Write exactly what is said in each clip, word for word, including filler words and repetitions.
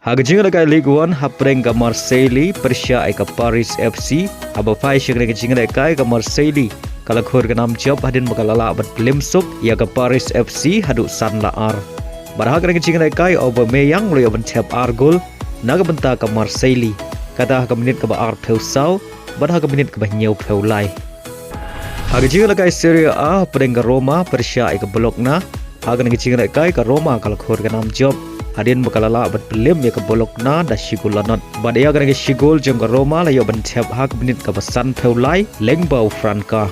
Ha ka jingïalehkai Ligue One hapdeng ka Marseille pyrshah ïa ka Paris F C, haba phai sha kane ka jingïalehkai ka Marseille ka la khur ka nam jop hadien ba ka la lah ban pynlip suk ïa ka Paris F C haduh san la ar. Bad ha kane ka jingïalehkai Aubameyang u la ïoh ban thep ar gol na ka bynta ka Marseille, kata ha ka minit kaba arphew saw bad ha ka minit kaba hynñiewphew lai. Ha ka jingïalehkai Serie A hapdeng ka Roma pyrshah ïa ka Bologna, ha kane ka jingïalehkai ka Roma ka la khur ka nam jop hadien ba ka la lah ban pynlip ïa ka Bologna da shi gol la nod. Bad ïa kane ka shi gol jong ka Roma la ïoh ban thep ha ka minit kaba sanphew lai lyngba u Franca.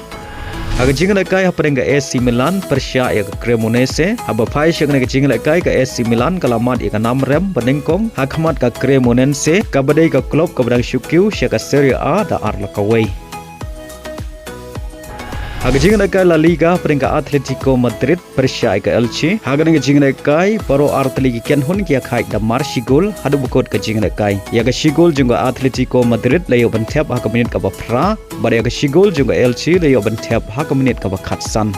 Ha ka jingïalehkai hapdeng ka A C Milan pyrshah ïa ka Cremonese, haba phai sha kane ka jingïalehkai ka A C Milan ka la mad ïa ka nam rem banyngkong ha khmat ka Cremonense, kaba dei ka klub kaba dang shu kiew sha ka Serie A da ar la kawei. Ha ka jingïalehkai La Liga hapdeng ka Atletico Madrid pyrshah ïa ka Elche, ha kane ka jingïalehkai baroh ar tylli ki kynhun ki ïakhaid da mar shi gol haduh ba kut ka jingïalehkai. Ïa ka shi gol jong ka Atletico Madrid la ïoh ban thep ha ka minit kaba phra, bad ïa ka shi gol jong ka Elche la ïoh ban thep ha ka minit kaba khatsan.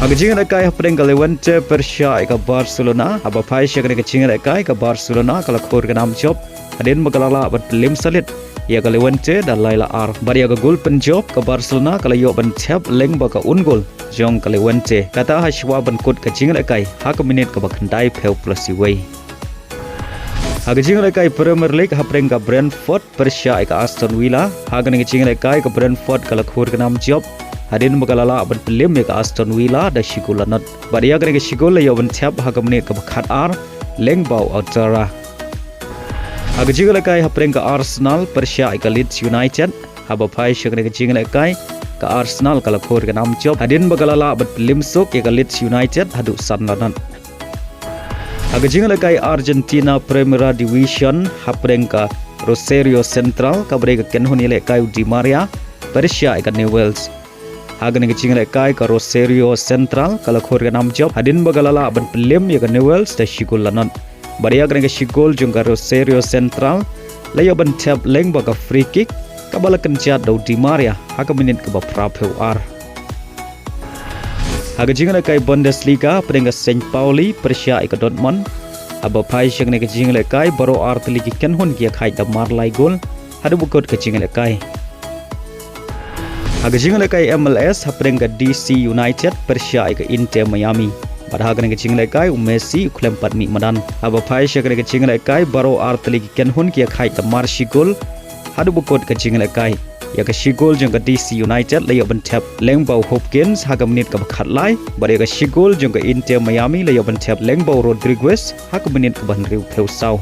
Ha ka jingïalehkai hapdeng ka Levante pyrshah ïa ka Barcelona, haba phai sha kane ka jingïalehkai ka Barcelona ka la khur ka nam jop hadien ba ka la lah ban pynlip salit ïa ka Levante da lai la ar. Bad ïa ka gol pynjop ka Barcelona ka la ïoh ban thep lyngba ka own goal jong ka Levante, kata ha shuwa ban kut ka jingïalehkai ha ka minit kaba khyndaiphew plus wei. Ha ka jingïalehkai Premier League hapdeng ka Brentford pyrshah ïa ka Aston Villa, ha kane ka jingïalehkai ka Brentford ka la khur ka nam jop hadien ba ka la lah ban pynlip ïa ka Aston Villa da shi gol la nod. Bad ïa kane ka shi gol la ïoh ban thep ha ka minit kaba khatar lyngba u Ouattara. Ha ka jingïalehkai hapdeng ka Arsenal pyrshah ïa ka Leeds United, haba phai sha kane ka jingïalehkai ka Arsenal ka la khur ka nam jop hadien ba ka la lah ban pynlip suk ïa ka Leeds United haduh san la nod. Ha ka jingïalehkai Argentina Primera Division hapdeng ka Rosario Central, kaba dei ka kynhun ïalehkai u Di Maria pyrshah ïa ka Newell's. Ha kane ka jingïalehkai ka Rosario Central ka la khur ka nam jop hadien ba ka la lah ban pynlip ïa ka Newell's da shi gol la nod. Bad ïa kane ka shi gol jong ka Rosario Central la ïoh ban thep lyngba ka free kick kaba la kynjat da u Di Maria ha ka minit kaba phraphew ar. Ha ka jingïalehkai Bundesliga hapdeng ka Saint Pauli pyrshah ïa ka Dortmund, haba phai sha kane ka jingïalehkai baroh ar tylli ki kynhun ki ïakhaid da mar lai gol haduh ba kut ka jingïalehkai. Ha ka jingïalehkai M L S hapdeng ka D C United pyrshah ïa ka Inter Miami, bad ha kane ka jingïalehkai u Messi u khlem pat mih madan. Haba phai sha kane ka jingïalehkai baroh ar tylli ki kynhun ki ïakhaid da mar shi gol haduh ba kut ka jingïalehkai. Ïa ka shi gol jong ka D C United la ïoh ban thep lyngba u Hopkins ha ka minit kaba khatlai, bad ïa ka shi gol jong ka Inter Miami la ïoh ban thep lyngba u Rodriguez ha ka minit kaba hynriewphew saw.